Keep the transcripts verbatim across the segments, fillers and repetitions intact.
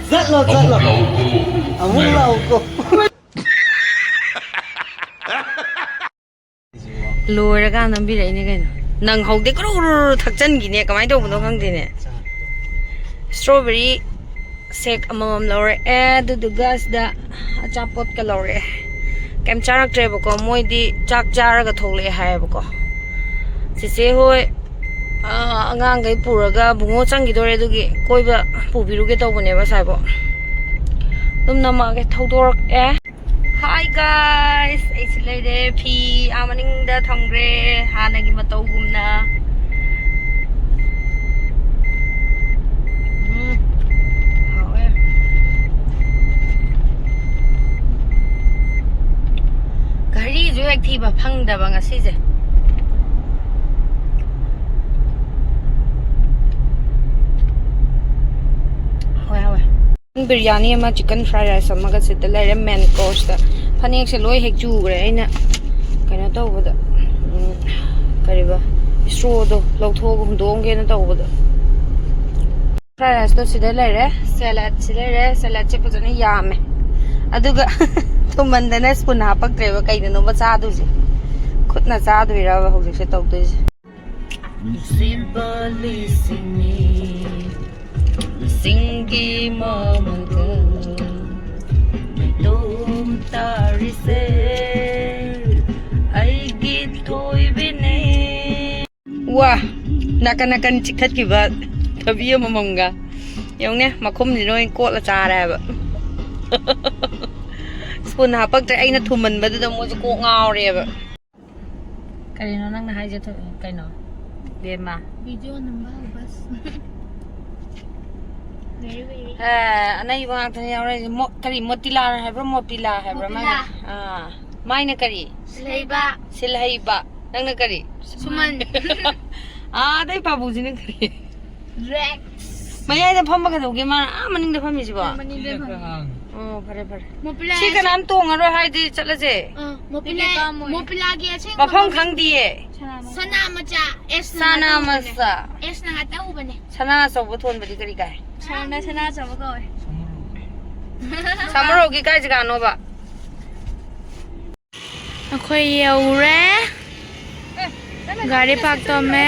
ꯆꯠꯂꯣ, ꯆꯠꯂꯣ꯫ ꯑꯃꯨꯛ ꯂꯥꯛꯎꯀꯣ꯫ ꯂꯣꯏꯔꯀꯥꯟꯗ ꯅꯝꯕꯤꯔꯛꯏꯅꯦ ꯀꯩꯅꯣ꯫ ꯅꯪ ꯍꯧꯗꯦ ꯀ꯭ꯔꯨ ꯀ꯭ꯔꯨ ꯀ꯭ꯔꯨ ꯊꯛꯆꯟꯈꯤꯅꯦ, ꯀꯃꯥꯏꯅ ꯇꯧꯕꯅꯣ ꯈꯪꯗꯦꯅꯦ꯫ Strawberry shake ꯑꯃꯃꯝ ꯂꯧꯔꯛꯑꯦ, ꯑꯗꯨꯗꯨꯒ ꯁꯤꯗ ꯑꯆꯥꯄꯣꯠꯀ ꯂꯧꯔꯛꯑꯦ꯫ ꯀꯩꯝ ꯆꯥꯔꯛꯇ꯭ꯔꯦꯕꯀꯣ, ꯃꯣꯏꯗꯤ ꯆꯥꯛ ꯆꯥꯔꯒ ꯊꯣꯛꯂꯛꯑꯦ ꯍꯥꯏꯌꯦꯕꯀꯣ꯫ ꯆꯦꯆꯦ ꯍꯣꯏ, ꯑꯥ, ꯑꯉꯥꯡꯈꯩ ꯄꯨꯔꯒ ꯕꯨꯡꯉꯣ ꯆꯪꯈꯤꯗꯣꯔꯦ, ꯑꯗꯨꯒꯤ ꯀꯣꯏꯕ ꯄꯨꯕꯤꯔꯨꯒꯦ ꯇꯧꯕꯅꯦꯕ ꯁꯥꯏꯕꯣ꯫ ꯑꯗꯨꯝ ꯅꯝꯃꯛꯑꯒꯦ, ꯊꯧꯗꯣꯔꯛꯑꯦ꯫ Hi guys, ꯑꯩꯁꯤ ꯂꯩꯔꯦ꯫ ꯐꯤ ꯑꯥ ꯃꯅꯤꯡꯗ ꯊꯝꯈ꯭ꯔꯦ, ꯍꯥꯟꯅꯒꯤ ꯃꯇꯧꯒꯨꯝꯅ꯫ ꯎꯝ, ꯍꯥꯎꯋꯦ꯫ ꯘꯔꯤꯁꯨ ꯍꯦꯛ ꯊꯤꯕ ꯐꯪꯗꯕ ꯉꯁꯤꯁꯦ꯫ ꯍꯣꯏ, ꯍꯣꯏ꯫ ꯕꯤꯔꯌꯥꯅꯤ ꯑꯃ, chicken fried rice ꯑꯃꯒ ꯁꯤꯗ ꯂꯩꯔꯦ, main course ꯇ꯫ ꯐꯅꯦꯛꯁꯦ ꯂꯣꯏ ꯍꯦꯛ ꯆꯨꯈ꯭ꯔꯦ ꯑꯩꯅ ꯀꯩꯅꯣ ꯇꯧꯕꯗ, ꯎꯝ, ꯀꯔꯤꯕ, straw ꯗꯣ ꯂꯧꯊꯣꯛꯑꯒ ꯍꯨꯟꯗꯣꯛꯑꯝꯒꯦꯅ ꯇꯧꯕꯗ꯫ Fried rice ꯇꯣ ꯁꯤꯗ ꯂꯩꯔꯦ, salad ꯁꯤ ꯂꯩꯔꯦ, salad ꯁꯦ ꯐꯖꯅ ꯌꯥꯝꯃꯦ꯫ ꯑꯗꯨꯒ ꯊꯨꯝꯃꯟꯗꯅ spoon ꯍꯥꯄꯛꯇ꯭ꯔꯦꯕ, ꯀꯩꯅꯅꯣꯕ ꯆꯥꯗꯣꯏꯁꯦ? ꯈꯨꯠꯅ ꯆꯥꯗꯣꯏꯔꯕ ꯍꯧꯖꯤꯛꯁꯦ ꯇꯧꯗꯣꯏꯁꯦ? ꯅꯨꯡꯁꯤꯕ ꯂꯤꯁꯤꯡꯅꯤ, ꯂꯤꯁꯤꯡꯒꯤ ꯃꯃꯜꯒ ꯃꯤꯇꯣꯝ ꯇꯥꯔꯤꯁꯦ, ꯑꯩꯒꯤ ꯊꯣꯏꯕꯤꯅꯤ꯫ ꯋꯥ, ꯅꯥꯀꯟ ꯅꯥꯀꯟ ꯆꯤꯛꯊꯠꯈꯤꯕ ꯊꯕꯤ ꯑꯃꯃꯝꯒ꯫ ꯌꯦꯡꯉꯨꯅꯦ, ꯃꯈꯨꯝꯁꯤ ꯂꯣꯏ ꯀꯣꯠꯂ ꯆꯥꯔꯦ ꯍꯥꯏꯕ꯫ ꯄꯨꯟ ꯍꯥꯄꯛꯇ꯭ꯔꯦ, ꯑꯩꯅ ꯊꯨꯝꯃꯟꯕꯗꯨꯗ ꯃꯣꯏꯁꯨ ꯀꯣꯛ ꯉꯥꯎꯔꯦꯕ꯫ ꯀꯔꯤꯅꯣ ꯅꯪꯅ ꯍꯥꯏꯁꯦ? ꯊꯣꯛ-, ꯀꯩꯅꯣ? ꯕꯦꯝꯃ꯫ ꯚꯤꯗꯤꯑꯣ ꯅꯝꯕ ꯍꯧꯕ꯫ ꯑꯦ, ꯑꯅꯩꯕ ꯉꯥꯛꯇꯅꯦ ꯌꯥꯎꯔꯛꯏꯁꯦ꯫ ꯃꯣ-, ꯀꯔꯤ ꯃꯣꯇꯤꯂꯥꯜ ꯍꯥꯏꯕ꯭ꯔꯥ, ꯃꯣꯄꯤꯂꯥ ꯍꯥꯏꯕ꯭ꯔꯥ? ꯃꯣꯄꯤꯂꯥ꯫ ꯃꯥꯅ-, ꯑꯥ, ꯃꯥꯏꯅ ꯀꯔꯤ? ꯁꯤꯜꯍꯩꯕ꯫ ꯁꯤꯜꯍꯩꯕ꯫ ꯅꯪꯅ ꯀꯔꯤ? ꯁꯨꯃꯟ꯫ ꯑꯥꯗꯩ ꯄꯥꯕꯨꯁꯤꯅ ꯀꯔꯤ? ꯔꯦꯛꯁ꯫ ꯃꯌꯥꯏꯗ ꯐꯝꯕ ꯀꯩꯗꯧꯒꯦ? ꯃꯥꯅ ꯑꯥ ꯃꯅꯤꯡꯗ ꯐꯝꯃꯤꯁꯤꯕꯣ? ꯃꯅꯤꯡꯗ ꯐꯝꯃꯤ꯫ ꯑꯣ, ꯐꯔꯦ, ꯐꯔꯦ꯫ ꯃꯣꯄꯤꯂꯥ ꯁꯤ ꯑꯁꯦ-, ꯀꯅꯥꯝ ꯇꯣꯡꯉꯔꯣꯏ ꯍꯥꯏꯗꯤ ꯆꯠꯂꯁꯦ꯫ ꯑꯥ, ꯃꯣꯄꯤꯂꯥ, ꯃꯣꯄꯤꯂꯥꯒꯤ ꯑꯁꯦꯡꯕ ꯃꯐꯝ ꯃꯃꯤꯡ ꯈꯪꯗꯤꯌꯦ꯫ ꯁꯅꯥ ꯃꯆꯥ꯫ ꯑꯦꯁꯅ ꯁꯅꯥ ꯉꯥꯛꯇ ꯎꯕꯅꯦ꯫ ꯃꯆꯥ꯫ ꯑꯦꯁꯅ ꯉꯥꯛꯇ ꯎꯕꯅꯦ꯫ ꯁꯅꯥ ꯑꯆꯧꯕ ꯊꯣꯟꯕꯗꯤ ꯀꯔꯤ ꯀꯥꯏ? ꯁꯣꯝꯗ ꯁꯅꯥ ꯑꯆꯧꯕ ꯀꯧꯋꯦ꯫ ꯁꯥꯃꯨꯔꯧꯒꯤ ꯀꯥꯏ ꯖꯒꯥꯅꯣꯕ? ꯑꯩꯈꯣꯏ ꯌꯧꯔꯦ꯫ ꯒꯥꯔꯤ ꯄꯥꯔꯛ ꯇꯧꯔꯝꯃꯦ꯫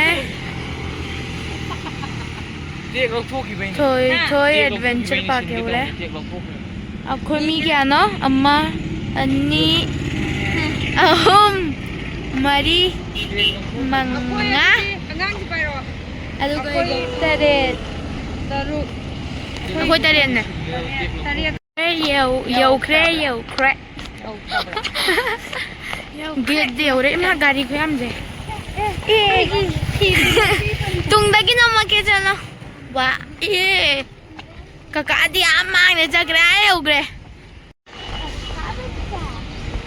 ꯇꯦꯛ ꯂꯧꯊꯣꯛꯈꯤꯕꯩꯅꯦ꯫ ꯊꯣꯏ ꯊꯣꯏ ꯇꯦꯛ ꯑꯦꯗꯚꯦꯟꯆꯔ ꯂꯧꯊꯣꯛꯈꯤꯕꯩꯅꯦ, ꯄꯥꯔꯛ ꯁꯤꯟꯒꯦ ꯌꯧꯔꯦ꯫ ꯇꯧꯕꯅꯦ, ꯇꯦꯛ ꯂꯧꯊꯣꯛꯈ꯭ꯔꯦ꯫ ꯑꯩꯈꯣꯏ ꯃꯤ ꯀꯌꯥꯅꯣ? ꯑꯃ, ꯑꯅꯤ, ꯑꯍꯨꯝ, ꯃꯔꯤ, ꯃꯉꯥ꯫ ꯑꯗꯨꯒ ꯇꯔꯦꯠ꯫ ꯑꯩꯈꯣꯏ ꯇꯔꯦꯠꯅꯦ꯫ ꯌꯧ-, ꯌꯧꯈ꯭ꯔꯦ, ꯌꯧꯈ꯭ꯔꯦ꯫ ꯒꯦꯠ ꯌꯧꯔꯦ꯫ ꯏꯃꯥ, ꯒꯥꯔꯤ ꯈꯨꯌꯥꯝꯁꯦ꯫ ꯑꯦ, ꯇꯨꯡꯗꯒꯤ ꯅꯝꯃꯛꯀꯦ, ꯆꯠꯂꯣ꯫ ꯋꯥ, ꯑꯦ꯫ ꯀꯀꯥꯗꯤ ꯌꯥꯝ ꯃꯥꯡꯅ ꯆꯠꯈ꯭ꯔꯦ, ꯑꯥ ꯌꯧꯈ꯭ꯔꯦ꯫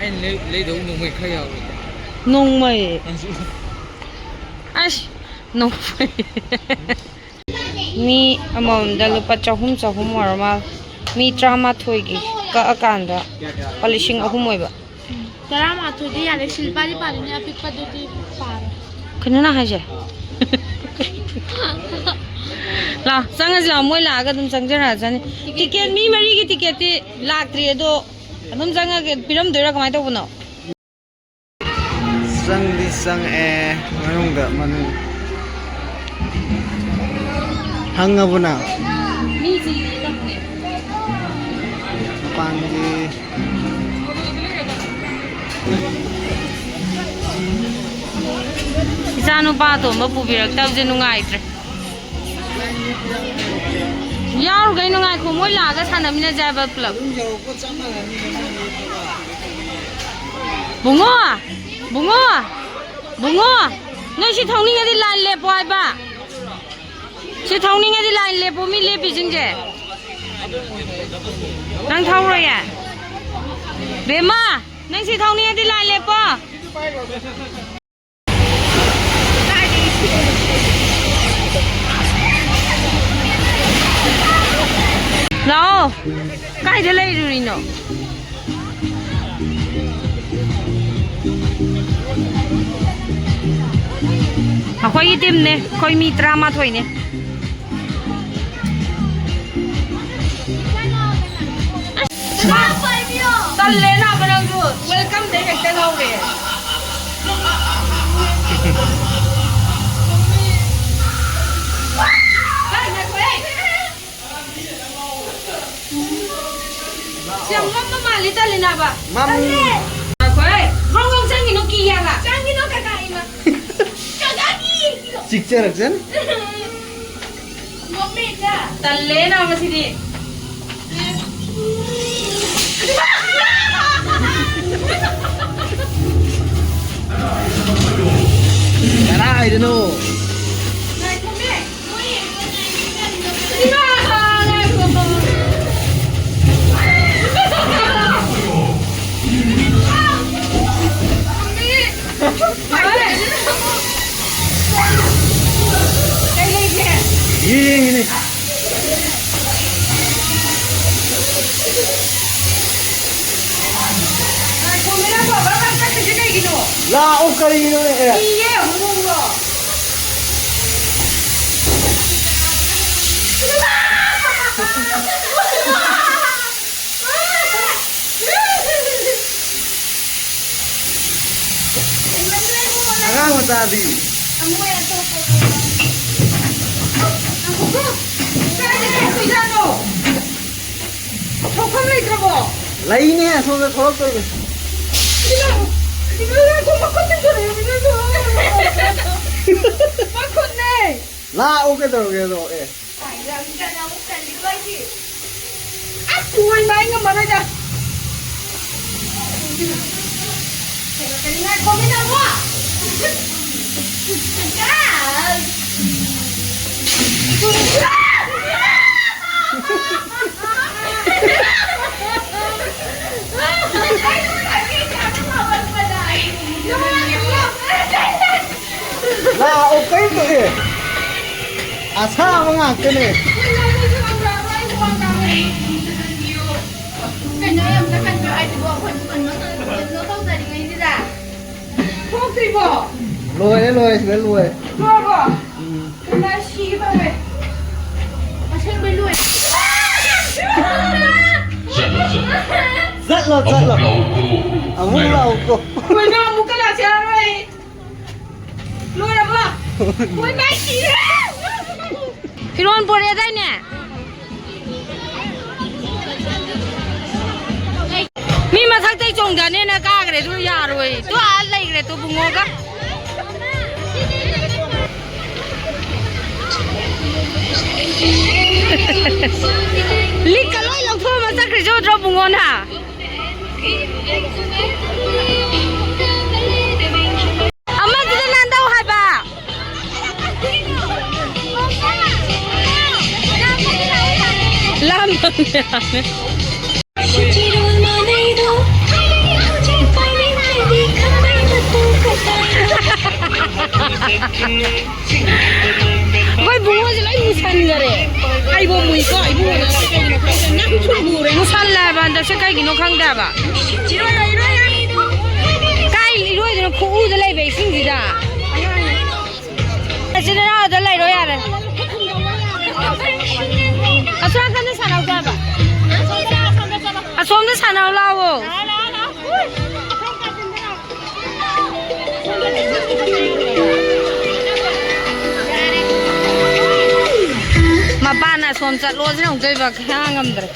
ꯑꯩꯅ ꯂꯩ-, ꯂꯩꯗꯧ ꯅꯣꯡꯃꯩ ꯈꯔ ꯌꯥꯎꯔꯦ꯫ ꯅꯣꯡꯃꯩ? ꯑꯁ, ꯅꯣꯡꯃꯩ꯫ ꯃꯤ ꯑꯃꯃꯝꯗ ꯂꯨꯄꯥ ꯆꯍꯨꯝ, ꯆꯍꯨꯝ ꯑꯣꯏꯔ ꯃꯥꯜꯂꯦ꯫ ꯃꯤ ꯇꯔꯥꯃꯥꯊꯣꯏꯒꯤ ꯀꯛꯑꯀꯥꯟꯗ ꯂꯨꯄꯥ ꯂꯤꯁꯤꯡ ꯑꯍꯨꯝ ꯑꯣꯏꯕ꯫ ꯇꯔꯥꯃꯥꯊꯣꯏꯗꯤ ꯌꯥꯔꯦ, ꯁꯤꯜꯄꯥꯗꯤ ꯄꯥꯔꯤꯅꯦ, ꯑꯄꯤꯛꯄꯗꯨꯗꯤ ꯄꯥꯔꯣ꯫ ꯀꯩꯅꯣ ꯅꯪ ꯍꯥꯏꯁꯦ? ꯂꯥꯎ, ꯆꯪꯉꯁꯤ ꯂꯥꯎ, ꯃꯣꯏ ꯂꯥꯛꯑꯒ ꯑꯗꯨꯝ ꯆꯪꯖꯔꯛꯑꯁꯅꯤ꯫ ꯇꯤꯀꯦꯠ, ꯃꯤ ꯃꯔꯤꯒꯤ ꯇꯤꯀꯦꯠꯇꯤ ꯂꯥꯛꯇ꯭ꯔꯤ, ꯑꯗꯣ ꯑꯗꯨꯝ ꯆꯪꯉꯒꯦ, ꯄꯤꯔꯝꯗꯣꯏꯔꯥ ꯀꯃꯥꯏꯅ ꯇꯧꯕꯅꯣ? ꯆꯪꯗꯤ ꯆꯪꯉꯛꯑꯦ ꯃꯅꯨꯡꯗ, ꯃꯅꯨꯡ꯫ ꯍꯪꯉꯕꯣ ꯅꯪ? ꯃꯤ ꯆꯤꯜꯂꯤ ꯇꯧꯕꯅꯦ꯫ ꯃꯄꯥꯟꯒꯤ ꯏꯆꯥ ꯅꯨꯄꯥ ꯑꯇꯣꯝꯕ ꯄꯨꯕꯤꯔꯛꯇꯕꯁꯦ ꯅꯨꯡꯉꯥꯏꯇ꯭ꯔꯦ꯫ ꯌꯥꯎꯔꯨ ꯀꯩꯅꯣ, ꯉꯥꯏꯈꯣ, ꯃꯣꯏ ꯂꯥꯛꯑꯒ ꯁꯥꯟꯅꯃꯤꯟꯅꯁꯦ ꯍꯥꯏꯕ ꯄꯨꯂꯞ꯫ ꯕꯨꯡꯉꯣ! ꯕꯨꯡꯉꯣ! ꯕꯨꯡꯉꯣ! ꯅꯣꯏ ꯁꯤ ꯊꯧꯅꯤꯡꯉꯗꯤ ꯂꯥꯏꯟ ꯂꯦꯞꯄꯣ ꯍꯥꯏꯕ꯫ ꯁꯤ ꯊꯧꯅꯤꯡꯉꯗꯤ ꯂꯥꯏꯟ ꯂꯦꯞꯄꯣ, ꯃꯤ ꯂꯦꯞꯄꯤꯁꯤꯡꯁꯦ꯫ ꯅꯪ ꯊꯧꯔꯣꯏꯌꯦ? ꯕꯦꯝꯃ, ꯅꯪ ꯁꯤ ꯊꯧꯅꯤꯡꯉꯗꯤ ꯂꯥꯏꯟ ꯂꯦꯞꯄꯣ꯫ ꯂꯥꯛꯑꯣ꯫ ꯀꯥꯏꯗ ꯂꯩꯔꯨꯔꯤꯅꯣ? ꯑꯩꯈꯣꯏꯒꯤ ꯇꯤꯝꯅꯦ, ꯑꯩꯈꯣꯏ ꯃꯤ ꯇꯔꯥꯃꯥꯊꯣꯏꯅꯦ꯫ ꯇꯜꯂꯦ ꯅꯥꯕ ꯅꯪꯁꯨ꯫ Welcome ꯗꯩ ꯍꯦꯛꯇ ꯉꯥꯎꯔꯦ꯫ ꯀꯥꯏ ꯉꯥꯏꯈꯣꯍꯦ꯫ ꯌꯥꯝ ꯉꯝꯕ ꯃꯥꯜꯂꯤ, ꯇꯜꯂꯤ ꯅꯥꯕ꯫ ꯃꯝ꯫ ꯉꯥꯏꯈꯣꯍꯦ꯫ ꯈꯣꯡ ꯈꯣꯡ ꯆꯪꯒꯤꯅꯨ, ꯀꯤ ꯍꯥꯏꯕ꯫ ꯆꯪꯒꯤꯅꯨ ꯀꯀꯥ ꯏꯃꯥ꯫ ꯀꯀꯥ ꯀꯤ꯫ ꯆꯤꯛꯆꯔꯛꯁꯅꯤ꯫ ꯇꯜꯂꯦ ꯅꯥ ꯃꯁꯤꯗꯤ꯫ ꯀꯗꯥꯏꯗꯅꯣ? ꯏꯃꯥ! ꯀꯩ ꯂꯩꯒꯦ? ꯌꯦꯡꯉꯤꯅꯦ꯫ ꯉꯥꯏꯈꯣ, ꯃꯤꯅ ꯕꯕꯥ ꯀꯛꯊꯠꯂꯤꯁꯦ ꯀꯩꯒꯤꯅꯣ? ꯂꯥꯛꯑꯣ, ꯀꯔꯤꯅꯣꯅꯦ? ꯑꯦ꯫ ꯀꯤꯌꯦ, ꯍꯧꯗꯣꯡꯗꯣ꯫ ꯑꯉꯥꯡ ꯃꯆꯥꯗꯤ꯫ ꯀꯥꯏꯗ ꯆꯠꯈ꯭ꯔꯤꯖꯥꯠꯅꯣ? ꯊꯣꯛꯐꯝ ꯂꯩꯇ꯭ꯔꯕꯣ? ꯂꯩꯅꯦ, ꯑꯁꯣꯝꯗ ꯊꯣꯛꯂꯛꯇꯣꯏꯅꯦ꯫ ꯏꯃꯥ, ꯏꯃꯥ, ꯉꯥꯏꯈꯣ, ꯃꯈꯨꯠ ꯆꯤꯡꯊꯣꯔꯛꯑꯦ, ꯏꯃꯥ꯫ ꯃꯈꯨꯠꯅꯦ꯫ ꯂꯥꯛꯑꯣ, ꯀꯩꯗꯧꯔꯒꯦ ꯑꯗꯣ? ꯑꯦ꯫ ꯑꯁ, ꯂꯣꯏꯕ ꯑꯩ ꯉꯝꯃꯔꯣꯏꯗ꯫ ꯉꯥꯏꯈꯣꯃꯤ ꯅꯪꯕꯣ꯫ ꯂꯥꯛꯑꯣ ꯀꯩꯅꯣ ꯑꯦ꯫ ꯑꯁꯥꯕ ꯉꯥꯛꯇꯅꯦ꯫ ꯀꯩꯅꯣ ꯌꯥꯝ ꯇꯛꯀꯟꯕ꯭ꯔꯣ ꯍꯥꯏꯁꯤꯕꯣ? ꯑꯩꯈꯣꯏ ꯀꯩꯅꯣ ꯇꯧꯖꯔꯤꯉꯩꯁꯤꯗ꯫ ꯊꯣꯛꯇ꯭ꯔꯤꯕꯣ? ꯂꯣꯏꯔꯦ, ꯂꯣꯏꯔꯦ, ꯁꯤꯗ ꯂꯣꯏꯔꯦ꯫ ꯂꯣꯏꯔꯕꯣ? ꯎꯝ꯫ ꯏꯃꯥ, ꯁꯤꯒꯦ ꯇꯧꯔꯦ꯫ ꯑꯁꯦꯡꯕꯩ ꯂꯣꯏꯔꯦ꯫ ꯆꯠꯂꯣ, ꯆꯠꯂꯣ꯫ ꯆꯠꯂꯣ, ꯆꯠꯂꯣ꯫ ꯑꯃꯨꯛ ꯂꯥꯛꯎꯀꯣ꯫ ꯑꯃꯨꯛ ꯂꯥꯛꯎꯀꯣ꯫ ꯀꯩꯅꯣ ꯑꯃꯨꯛꯀ ꯂꯥꯛꯁꯦ ꯍꯥꯏꯔꯣꯏ꯫ ꯂꯣꯏꯔꯕꯣ? ꯍꯣꯏ, ꯃꯥꯏ ꯁꯤꯔꯦ꯫ ꯐꯤꯔꯣꯟ ꯄꯣꯔꯛꯑꯦꯗꯥꯏꯅꯦ? ꯃꯤ ꯃꯊꯛꯇꯩ ꯆꯣꯡꯊꯅꯦꯅ ꯀꯥꯈ꯭ꯔꯦ, ꯑꯗꯨ ꯌꯥꯔꯣꯏ꯫ ꯇꯨ ꯑꯥ ꯂꯩꯈ꯭ꯔꯦ, ꯇꯨ ꯕꯨꯡꯉꯣꯒ꯫ ꯂꯤꯛꯀ ꯂꯣꯏ ꯂꯧꯊꯣꯛꯑꯃ ꯆꯠꯈ꯭ꯔꯤꯁꯦ ꯎꯗ꯭ꯔꯣ ꯕꯨꯡꯉꯣꯅ? ꯑꯃꯗꯨꯗ ꯅꯥꯟꯗꯧ ꯍꯥꯏꯕ꯫ ꯂꯥꯝꯕ ꯌꯥꯔꯦ꯫ ꯑꯩꯈꯣꯏ ꯕꯨꯡꯉꯣꯁꯦ ꯂꯣꯏ ꯃꯨꯁꯟꯈꯔꯦ꯫ ꯑꯩꯕꯨ ꯃꯨꯏꯀꯣ, ꯏꯕꯨꯡꯉꯣꯅ ꯀꯩꯒꯤꯅꯣ ꯈꯪꯗꯦ, ꯅꯪꯁꯨ ꯃꯨꯔꯦ꯫ ꯃꯨꯁꯜꯂꯦ ꯍꯥꯏꯕ ꯍꯟꯗꯛꯁꯦ, ꯀꯩꯒꯤꯅꯣ ꯈꯪꯗꯦ ꯍꯥꯏꯕ꯫ ꯀꯥꯏ ꯏꯔꯣꯏꯗꯅꯣ ꯈꯨꯎꯗ ꯂꯩꯕ ꯏꯁꯤꯡꯁꯤꯗ? ꯅꯆꯤꯟ ꯅꯅꯥꯎꯗ ꯂꯩꯔꯣ ꯌꯥꯔꯦ꯫ ꯑꯁꯣꯝ ꯅꯥꯀꯟꯗ ꯁꯥꯟꯅꯧ ꯍꯥꯏꯕ꯫ ꯑꯁꯣꯝꯗ ꯁꯥꯟꯅꯧ ꯂꯥꯛꯑꯣ꯫ ꯃꯄꯥꯅ ꯑꯁꯣꯝ ꯆꯠꯂꯣꯁꯤꯅ ꯑꯃꯨꯛ ꯇꯧꯏꯕ, ꯈꯥꯡ ꯉꯝꯗ꯭ꯔꯦ꯫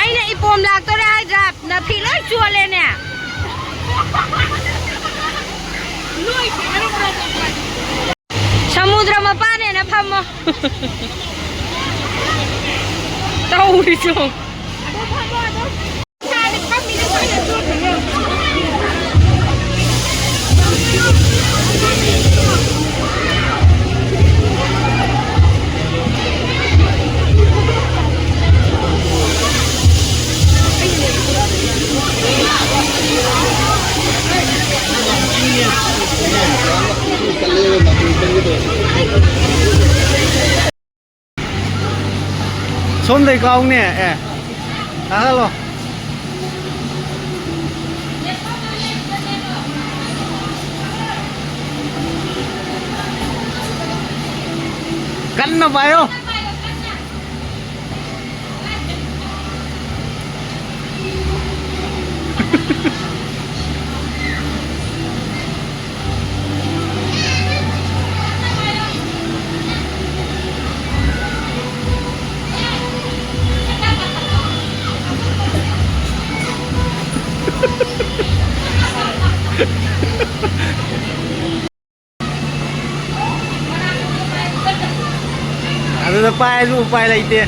ꯑꯩꯅ ꯏꯄꯣꯝ ꯂꯥꯛꯇꯣꯔꯦ ꯍꯥꯏꯗ꯭ꯔꯥ? ꯅꯐꯤ ꯂꯣꯏ ꯆꯣꯠꯂꯦꯅꯦ꯫ ꯂꯣꯏ ꯈꯣꯏꯔꯝꯕ꯭ꯔꯥ? ꯇꯧꯔꯤꯁꯨ꯫ ꯁꯣꯝꯗꯩ ꯀꯥꯎꯅꯦ꯫ ꯑꯦ, ꯀꯥꯈꯠꯂꯣ꯫ ꯀꯟꯅ ꯄꯥꯏꯌꯣ꯫ ꯑꯗꯨꯗ ꯄꯥꯏꯔꯁꯨ ꯎꯄꯥꯏ ꯂꯩꯇꯦ꯫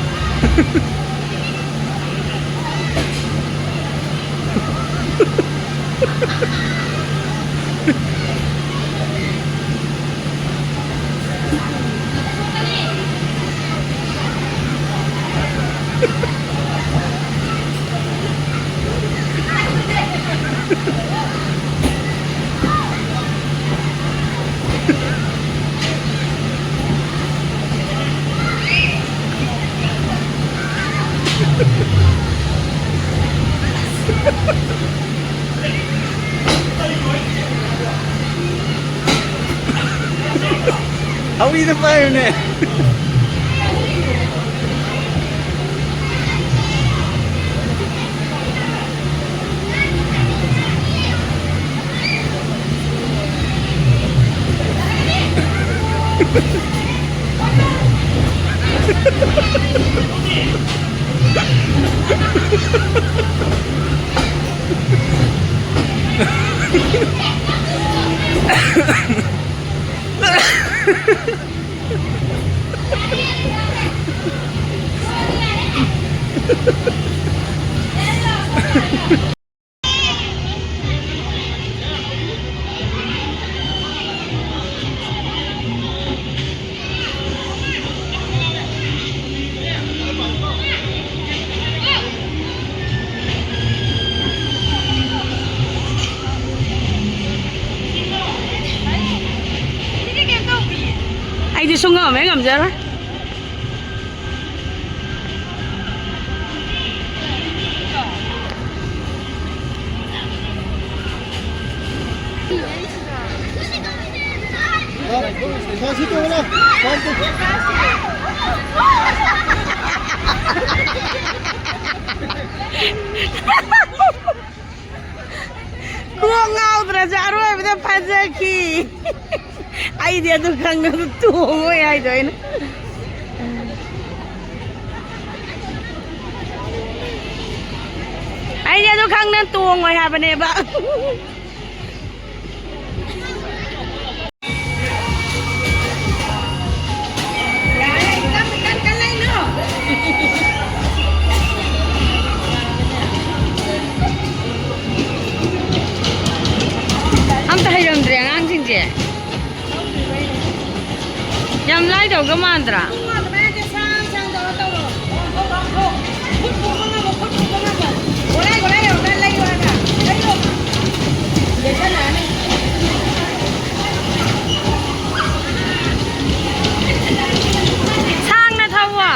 ꯍꯧꯔꯤꯗ ꯄꯥꯏꯌꯨꯅꯦ꯫ ꯑꯩꯗꯤ ꯁꯨꯡꯉꯝ ꯍꯦꯛ ꯉꯝꯖꯔꯣꯏ꯫ ꯀꯣꯛ ꯉꯥꯎꯗ꯭ꯔꯁꯨ ꯑꯔꯣꯏꯕꯗ ꯐꯥꯖꯈꯤ꯫ ꯑꯩꯗꯤ ꯑꯗꯨ ꯈꯪꯗꯅ ꯇꯣꯡꯉꯣꯏ ꯍꯥꯏꯗꯣ ꯑꯩꯅ꯫ ꯑꯩꯗꯤ ꯑꯗꯨ ꯈꯪꯗꯅ ꯇꯣꯡꯉꯣꯏ ꯍꯥꯏꯕꯅꯦꯕ꯫ ꯑꯝꯇ ꯍꯩꯔꯝꯗ꯭ꯔꯦ ꯑꯉꯥꯡꯁꯤꯡꯁꯦ꯫ ꯌꯥꯝ ꯂꯥꯏꯗꯧꯒ ꯃꯥꯟꯗ꯭ꯔꯥ? ꯁꯥꯡꯅ ꯊꯧꯋꯣ꯫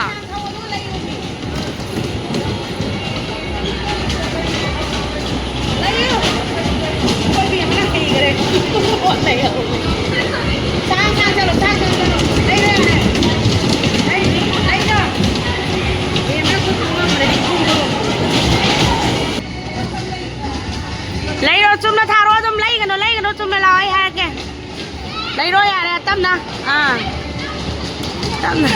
ꯂꯩꯔꯣ, ꯆꯨꯝꯅ ꯊꯥꯔꯣ, ꯑꯗꯨꯝ ꯂꯩꯒꯅꯨ, ꯂꯩꯒꯅꯨ, ꯆꯨꯝꯅ ꯂꯥꯛꯑꯣ, ꯑꯩ ꯍꯥꯏꯔꯛꯀꯦ꯫ ꯂꯩꯔꯣ ꯌꯥꯔꯦ, ꯇꯞꯅ꯫ ꯑꯥ꯫ ꯇꯞꯅ꯫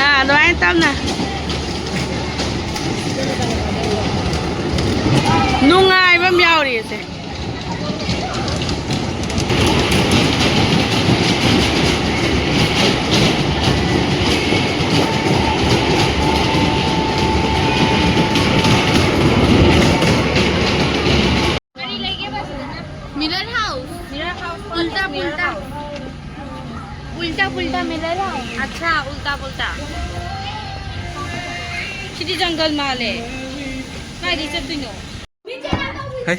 ꯑꯥ, ꯑꯗꯨꯃꯥꯏꯅ ꯇꯞꯅ꯫ ꯅꯨꯡꯉꯥꯏꯕ ꯑꯃ ꯌꯥꯎꯔꯤꯌꯦ ꯁꯦ꯫ ꯁꯤꯗꯤ ꯖꯪꯒꯜ ꯃꯥꯜꯂꯦ꯫ ꯀꯥꯏꯗꯩ ꯆꯠꯇꯣꯏꯅꯣ? ꯍꯩ꯫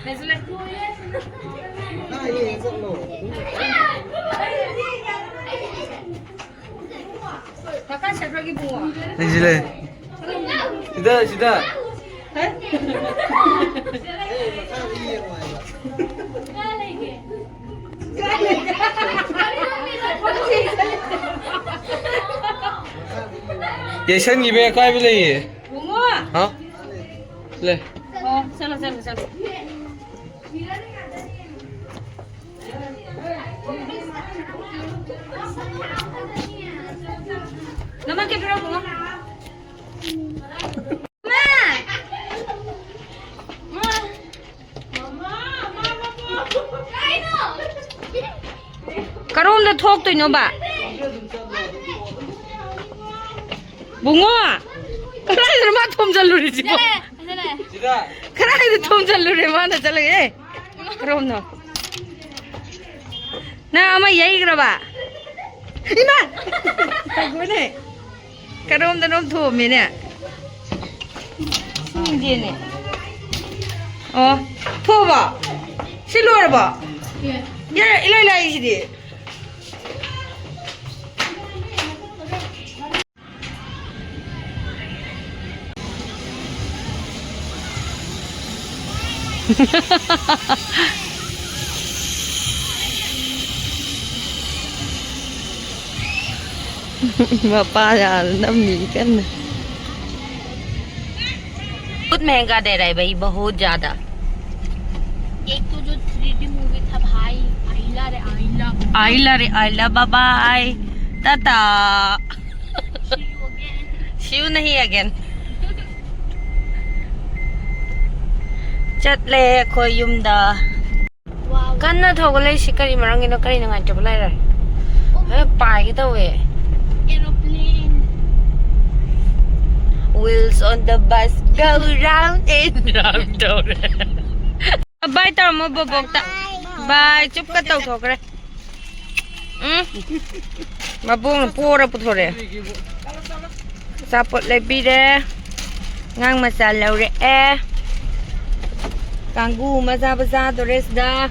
ꯂꯩꯁꯨ ꯂꯩ꯫ ꯀꯀꯥ ꯆꯠꯈ꯭ꯔꯒꯦ ꯏꯕꯨꯡꯉꯣ꯫ ꯂꯩꯁꯨ ꯂꯩ꯫ ꯁꯤꯗ, ꯁꯤꯗ꯫ ꯌꯩꯁꯟꯈꯤꯕ ꯑꯀꯥꯏꯕ ꯂꯩꯌꯦ꯫ ꯕꯨꯡꯉꯣ꯫ ꯍꯥ? ꯂꯩ꯫ ꯑꯣ, ꯆꯠꯂꯣ, ꯆꯠꯂꯣ, ꯆꯠꯂꯣ꯫ ꯅꯃꯛꯀꯤ ꯄꯤꯔꯛꯑꯣ, ꯕꯨꯡꯉꯣ꯫ ꯃꯥ! ꯃꯥ! ꯀꯔꯣꯝꯗ ꯊꯣꯛꯇꯣꯏꯅꯣꯕ? ꯕꯨꯡꯉꯣ! ꯀꯗꯥꯏꯗꯅꯣ ꯃꯥ ꯊꯣꯝꯖꯜꯂꯨꯔꯤꯁꯤꯕꯣ? ꯆꯠꯂꯦ, ꯆꯠꯂꯦ꯫ ꯁꯤꯗ꯫ ꯀꯗꯥꯏꯗ ꯊꯣꯝꯖꯜꯂꯨꯔꯦ ꯃꯥꯅ ꯆꯠꯂꯒ? ꯑꯦ! ꯀꯔꯣꯝꯅꯣ? ꯅꯪ ꯑꯃ ꯌꯩꯈ꯭ꯔꯕ? ꯏꯃꯥ! ꯇꯧꯒꯅꯦ꯫ ꯀꯔꯣꯝꯗꯅꯣꯝ ꯊꯣꯝꯃꯦꯅꯦ꯫ ꯈꯪꯗꯦꯅꯦ꯫ ꯑꯣ, ꯊꯣꯛꯑꯕꯣ? ꯁꯤ ꯂꯣꯏꯔꯕꯣ? ꯌꯥꯔꯦ, ꯏꯂꯣꯏ ꯂꯥꯏꯁꯤꯗꯤ꯫ ꯃꯄꯥ ꯌꯥꯝ ꯅꯝꯃꯤ ꯀꯟꯅ꯫ बहुत महंगा दे रहा है भाई, बहुत ज्यादा। एक तो जो थ्री डी मूवी था भाई, आइला रे आइला। आइला रे आइला, bye bye, Tata. See you again। See you नहीं again। ꯆꯠꯂꯦ ꯑꯩꯈꯣꯏ ꯌꯨꯝꯗ꯫ Wow꯫ ꯀꯟꯅ ꯊꯧꯒꯠꯂꯛꯏꯁꯤ ꯀꯔꯤ ꯃꯔꯝꯒꯤꯅꯣ? ꯀꯔꯤ ꯅꯨꯡꯉꯥꯏꯇꯕ ꯂꯩꯔꯦ? ꯑꯦ, ꯄꯥꯏꯒꯦ ꯇꯧꯋꯦ꯫ Aeroplane꯫ Wheels on the bus go round and round ꯇꯧꯔꯦ꯫ ꯕꯥꯏ ꯇꯧꯔꯝꯃꯣ ꯕꯣꯕꯣꯛꯇ꯫ ꯕꯥꯏ, ꯆꯨꯞꯀ ꯇꯧꯊꯣꯛꯈ꯭ꯔꯦ꯫ ꯎꯝ꯫ ꯃꯕꯣꯛꯅ ꯄꯣꯔ ꯄꯨꯊꯣꯔꯛꯑꯦ꯫ ꯑꯆꯥꯄꯣꯠ ꯂꯩꯕꯤꯔꯦ꯫ ꯑꯉꯥꯡ ꯃꯆꯥ ꯂꯧꯔꯛꯑꯦ꯫ ꯀꯥꯡꯒꯨ ꯑꯃ ꯆꯥꯕ ꯆꯥꯗꯣꯔꯦ ꯁꯤꯗ꯫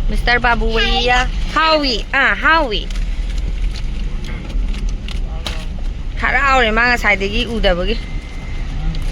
ꯃꯤꯁꯇꯔ ꯕꯥꯕꯨ ꯋꯥꯏꯌꯥ꯫ ꯍꯥꯎꯏ꯫ ꯑꯥ, ꯍꯥꯎꯏ꯫ ꯍꯔꯥꯎꯔꯦ ꯃꯥ ꯉꯁꯥꯏꯗꯒꯤ ꯎꯗꯕꯒꯤ꯫